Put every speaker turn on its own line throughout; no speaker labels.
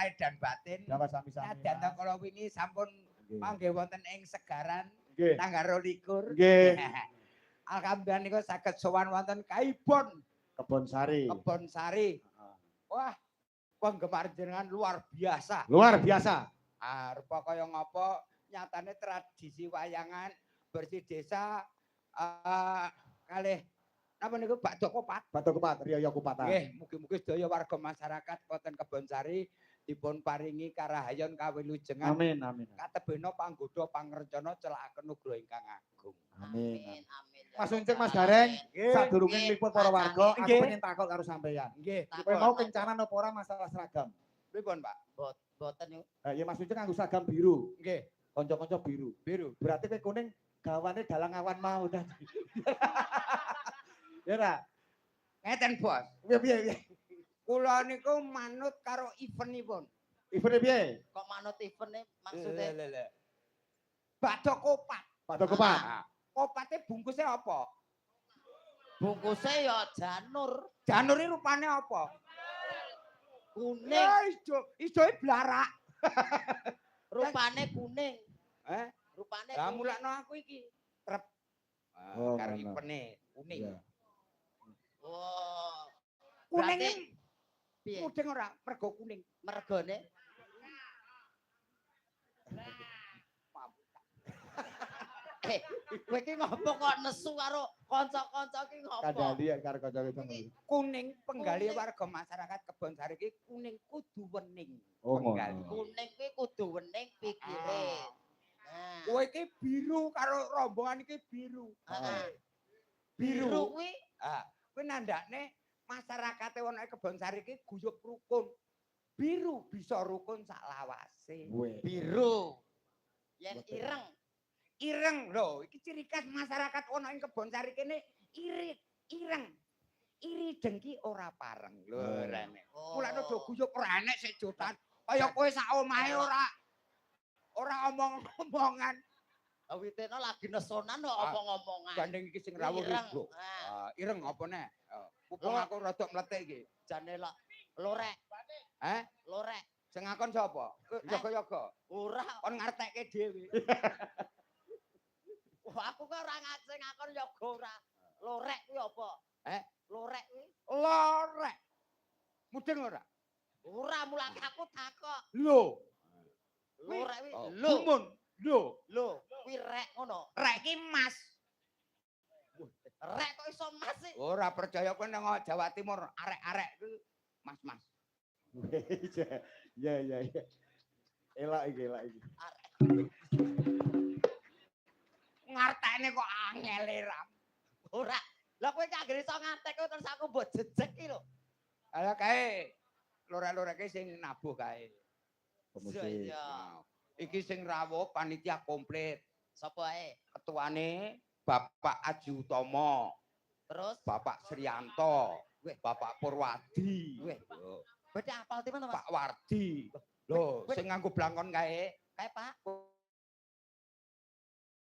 lahir dan batin.
Dawa sami-sami.
Nadyan
Mas.
kala wingi sampun
Nggih.
panggih wonten ing segaran
Nggih.
tanggal 22.
Nggih.
Alhamdulillah niku saged sowan wonten Kaibon
Kebon Sari.
Kebon Sari.
Heeh.
Wah, penggemar jenengan luar biasa.
Luar biasa.
Ah, rupa kaya ngapa nyatane tradisi wayangan bersih desa kalih napa niku bakdo kopat.
Bakdo Kupat, Riyaya Kupatan.
Nggih, mugi-mugi sedaya warga masyarakat wonten Kebon Sari dipun paringi karahayon kawilujengan
Amin, amin.
katebena panggoda pangrencana celakaken nugroho ingkang agung.
Amin.
Amin, amin. Ya
Mas Uncek, Mas
Rabbal
Gareng,
Alamin.
sadurunge
Nggih,
ngliput para
Mas
warga, aku
Nggih.
pengen takok karo sampeyan.
Nggih,
Takon,
Kowe mau
takon.
kencanan apa ora masalah seragam?
Pripun, Pak?
Boten yuk.
Ya Mas Uncek nganggo seragam biru,
Nggih,
kanca-kanca biru.
Biru.
Berarti kowe kuning gawane dalang awan mau tadi. Ya ora?
Ngeten, Bos.
Piye piye piye?
Kula niku manut karo eventipun.
Event piye?
Kok manut event e maksudnya?
Lho, lho, lho. Bakdo kopat.
Bakdo Kupat.
Ah, kopate bungkusnya apa?
Bungkusnya ya janur
Janur iki rupane apa?
Kuning,
Ya ijo, ijoe blarak.
Rupane kuning,
Eh,
rupane
lah
kuning.
mulakno aku iki. Trep. Ah,
Oh,
karo
ngono.
ipene kuning.
Iya.
Oh,
Kuning
Berarti- piye?
mudeng ora mergo kuning.
Mergone kowe iki ngopo kok nesu karo kanca-kanca iki ngopo?
Kandhani ya karo kanca itu.
Kuning penggali
Kuning.
warga masyarakat Kebon Sari iki kuning kudu wening.
Oh,
Penggali.
ngono.
Kuning kuwi kudu wening pikire.
Ah.
Nah,
Kowe iki biru karo rombongan iki biru.
heeh.
Biru.
Biru kuwi
Ah, kuwi nandakne masyarakate wong Kebon Sari iki guyub rukun. Biru bisa rukun sak lawase.
Weh.
Biru. Yen
Betul.
ireng.
Ireng lho, iki ciri khas masyarakat ana ing Kebon Sari kene iri, ireng. Iri dengki ora pareng lho
Oh.
rene.
Oh.
Mulane do guyub ora enek sik jotan. Kaya kowe sak omahe ora ora omong-omongan.
Witeno lagi nesonan kok
Ah,
omong-omongan.
Gandeng iki sing rawuh
Ireng.
lho.
Ah,
Ah, ireng apa nek? Pupung aku rada mletik iki.
Jane lok lorek,
Eh,
lorek.
Sing ngakon sapa? Yoga-yoga.
Ora,
Kon ngartekke dhewe.
wah, aku kok ora ngaceng ngakon yoga ora. Lorek kuwi apa?
Eh?
Lorek kuwi.
Lorek. Mudeng ora?
Ora, mulake aku takok.
Lho.
Lorek kuwi.
Oh,
Lho,
gumun. Lho,
lho, kuwi rek ngono.
Rek ki mas.
Rek kok iso mas sih?
Ora percaya kowe nang Jawa Timur arek-arek kuwi mas-mas.
Iya iya iya. Elak iki, elak iki.
Ngartekne kok angele ram.
Ora. Lah kowe kok anggere iso ngantek kowe terus aku mbok jejeg iki lho.
Ala kae lorek-loreke sing nabuh kae.
Pemusik.
Iya.
Nah, iki sing rawuh panitia komplit.
Sapa ae?
Ketuane Bapak Aji Utomo,
Terus
Bapak Srianto,
Weh.
Bapak Purwadi,
Weh.
Lho,
Berarti apal temen to, Mas?
Pak Wardi. Lho,
Weh.
sing nganggo blangkon kae,
Kae Pak.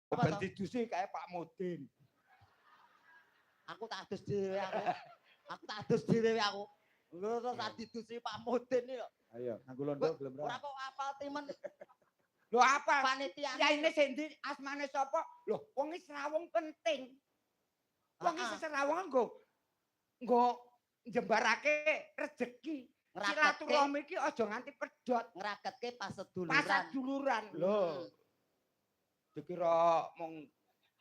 Apa
ben
to?
didusi kae Pak Mudin.
Aku tak adus dhewe aku. Aku tak adus dhewe aku. Lho terus tak didusi Pak Mudin iki lho.
Ayo, nganggo londo gelem
Ora
ra?
kok apal temen
Lho apa?
panitia.
Ya ini sing ndi asmane sapa? Lho, wong iki srawung penting. Wong iki srawung nggo njembarake rejeki. Silaturahmi iki aja nganti pedhot,
Ngraketke paseduluran.
pasaduluran. Lho, dikira mung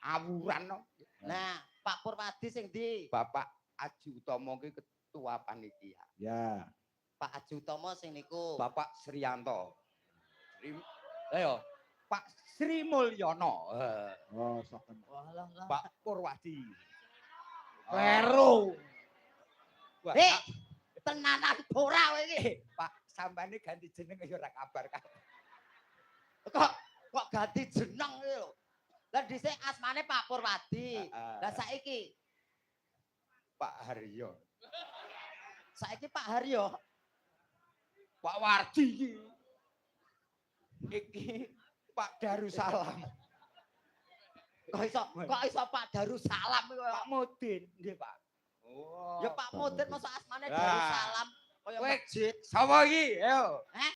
awuran no.
Nah, Pak Purwadi sing ndi?
Bapak Aji Utomo ki ketua panitia.
Ya.
Pak Aji Utomo sing niku.
Bapak Srianto. Sri, ayo, Pak Sri Mulyono.
Oh, sok.
Walah lah.
Pak Purwadi.
Kleru.
Wah,
Eh, tenanan ora kowe iki.
Pak, sampane ganti jeneng ya ora kabar kabar.
Kok kok ganti jeneng iki lho. Lah dhisik asmane Pak Purwadi. Lah saiki
Pak Haryo.
Saiki Pak Haryo.
Pak Wardi iki. Iki Pak Darussalam.
Kok iso Pak Darussalam iki kaya
Pak Mudin, nggih Pak. Oh.
Ya Pak Mudin masa asmane
Lah.
Darussalam kaya
Kowe
masjid.
Sapa iki? Ayo.
Heh?